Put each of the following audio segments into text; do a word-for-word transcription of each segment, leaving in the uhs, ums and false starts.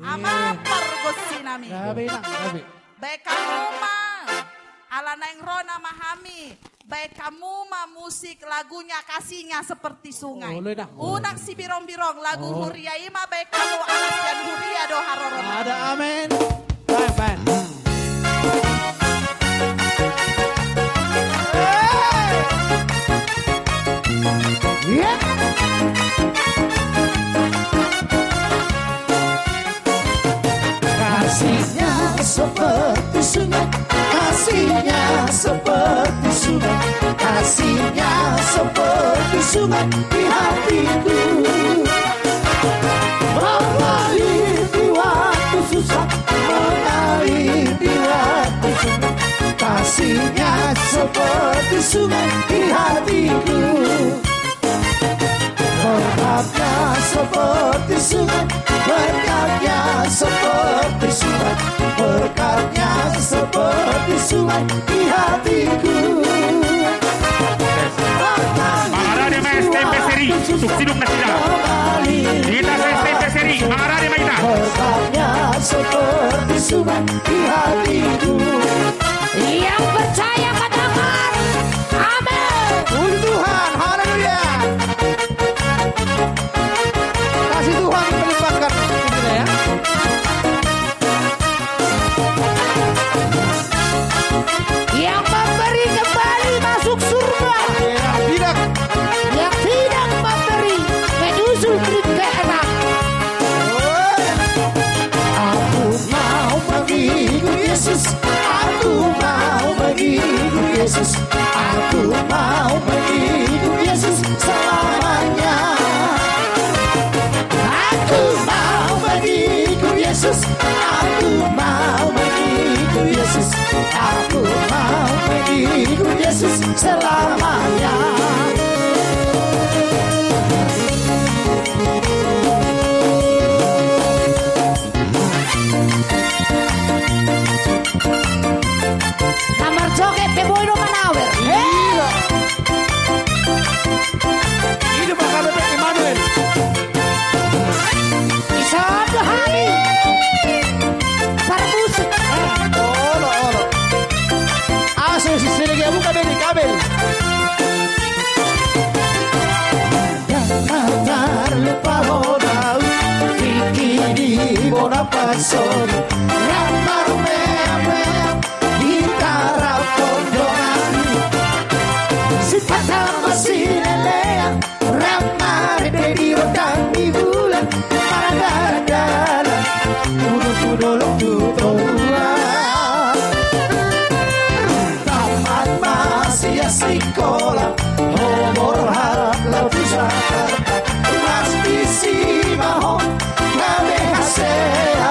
Amang pargonsinami. Gabe, Inang, gabe. Baen hamu ma, ala naeng ro nama hami, baen hamu ma musik lagunya Kasihnya Seperti Sungai. Olo, Inang. Unang sibirong-birong, lagu huria i ma baen hamu, ala sian huria do haroro. Ada amen. Baen, baen. Kasihnya seperti sungai, kasihnya seperti sungai, kasihnya seperti sungai di hatiku. Mengalir di waktu susah, mengalir di waktu senang. Kasihnya seperti sungai di hatiku. Berkatnya seperti sungai, berkatnya seperti sungai, berkatnya seperti sungai di hatiku. Mangarade ma S T M P seri, tuk sidung nasida. Hita S T M P seri, mangarade ma hita. Berkatnya seperti sungai di hatiku. Yang percaya katakan amin. Puji Tuhan, haleluya. Kasih Tuhan melimpahkan, ya. Yang memberi kembali masuk surga. Yang tidak, yang tidak memberi menyusul kerintetan. Aku mau mengikut Yesus, aku mau mengikut Yesus, aku mau mengikut Yesus selamanya. Aku mau mengikut Yesus, aku mau mengikut Yesus, aku mau mengikut Yesus selamanya. Na marjoget pe boi do manawer. Iya. Ini bakal ada Immanuel. Isab hami. Parmusik. Ah, olo, olo. Aso si sini dia buka beli kabel. Dang tarlupa ho daun, tingki di bona pasoni, rap marmeamea, hita rap hondongan i. Sipata ma sinelea, rap marende di rondang ni bulan, mardalan tudo tu dolok tu toruan. Tamat ma sian sikola, ho borhat laho tu Jakarta, las disi ma ho gabe hasea.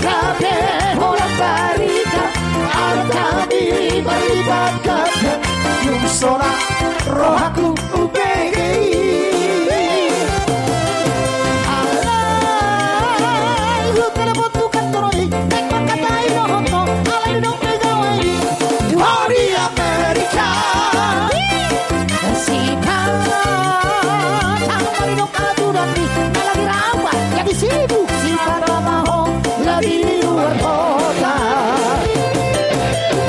Gabe holan barita, arta ni barita gabe, dung sonang rohaku umbege i. Alai hutelepon tu kantor i, naeng mangkatai dohot ho, alai dung digawai i tu ho di Amerika. Sipata ma didok aturan ni na lagi rapat, jadi sibuk sipata ma ho. Lagi di luar kota.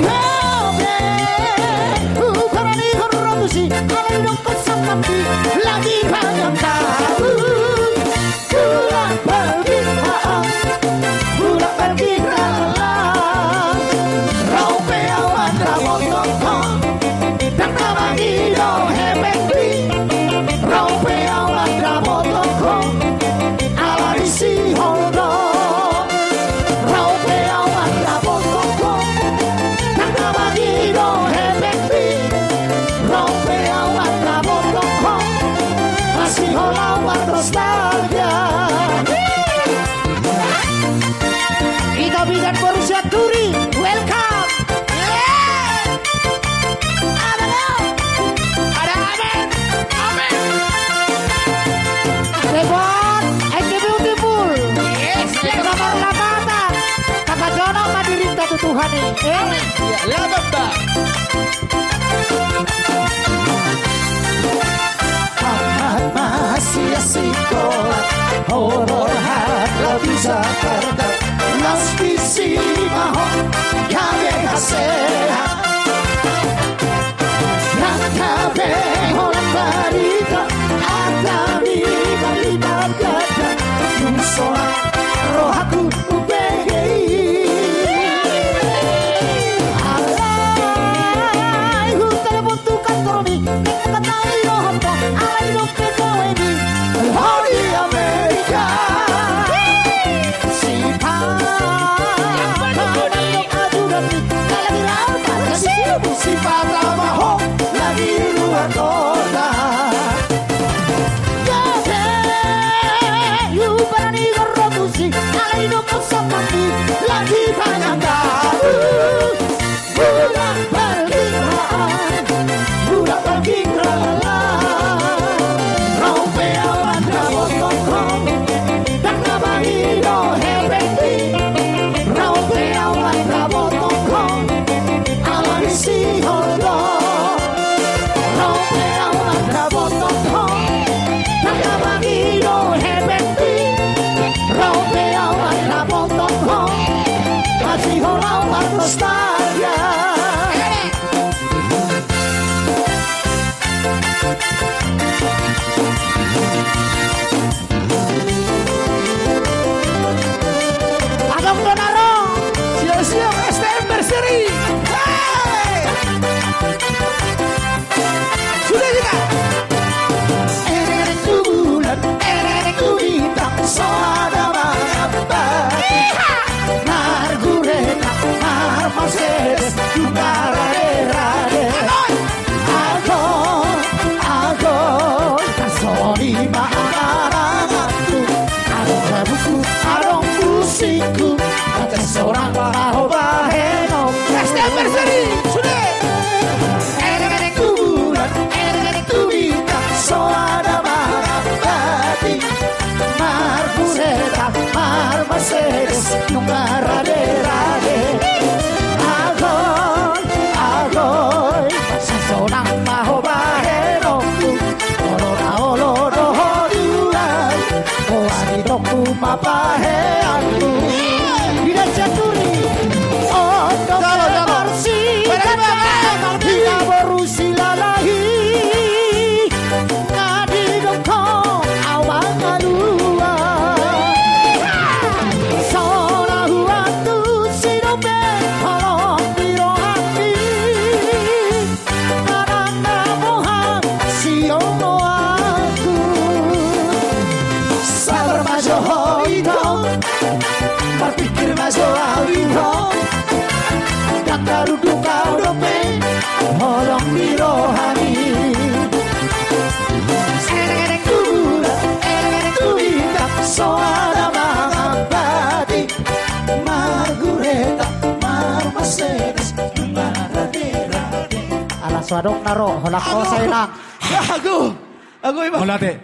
Oke, bukan di korupsi, kalau di dompet sampai lagi banyak tahu. Pulang pergi, ah, ah. Pulang pergi, ah, ah. Raupe awan rabot tongkong. Dang na mangido hepeng ri. Raupe awan rabot tongkong. Ala disi ho do. Raupe awan rabot tongkong. Dang na mangido hepeng ri. Raupe awan rabot tongkong. Masih ho lawan nostalgia. Ito bidan Borussia Turi, welcome. Yeay. Ada lo. Ada amin. Amin. Rebon, and the beautiful. Yes, yes. Nomor lapatan. Kaka jono ma dirinta tu Tuhan i. Eh? Amin. Ya, lapatan. Tamat ma sian sikola, Horor halak tu Jakarta, laos disi ma ho gabe hasehat. Nang gabe holan barita, hata ni balibat gata, dung sonang rohangku umbege i. Alai hutelepon tu kantormi, nang hata i dohot ho, alai dung pe gabe i, ho di Amerika. Sipata ma ho, ajudanmi, na lagi rap, na lagi sibuk. Sipata ma ho, lagi luar kota. Gabe, lupa ni goro tusi, alai dung pe sopaki, lagi banyak gabu. Bulan parkilaan, bulan parkilaan. Ro pe au mandapothon ho, ndang na mangido hepengmi. Ro pe au mandapothon ho, ala ni sihol do. Ro pe au mandapothon ho, ndang na mangido hepengmi. Ro pe au mandapothon ho, masihol au marnostalgia. Adong do na ro, siap-siap S T M Berseri. Hei! Sudah juga. Eneng tu bulan, eneng tu bintang, so adong mangambati. Iha! Margureta, marmercedes, dung marrade-rade. Agoi! Agoi, agoi, tarsongon i ma angan-anganku. Adong gabutku, adong pusingku, ate sonang ma ho bahenon. Hashtag Berseri, sude. Eneng tu bulan, eneng tu bintang, so adong mangambati. Margureta, marmercedes, dung marrade-rade. Agoi, agoi, tarsonang ma ho bahenonku. Olo na olo do ho tulang, ho adidokku ma paheanku. Di desa Turi, oto. Jalo, jalo. Bersih, bersih, bersih. Di na boru Silalahi. Na didok ho au mangalua. So na huantusi dope holong ni rohangki. Manang na boha sihohoanku. Sabar ma jo ho ito. Marpingkir ma jo au ito. Ndang tarunduk au dope holong ni rohami. Eneng tu bulan, eneng tu bintang, so adong mangambati. Margureta, marmercedes, dung marrade-rade. Ala so adong na ro, holan ho sai nang. Ago, ago ima. Mauliate.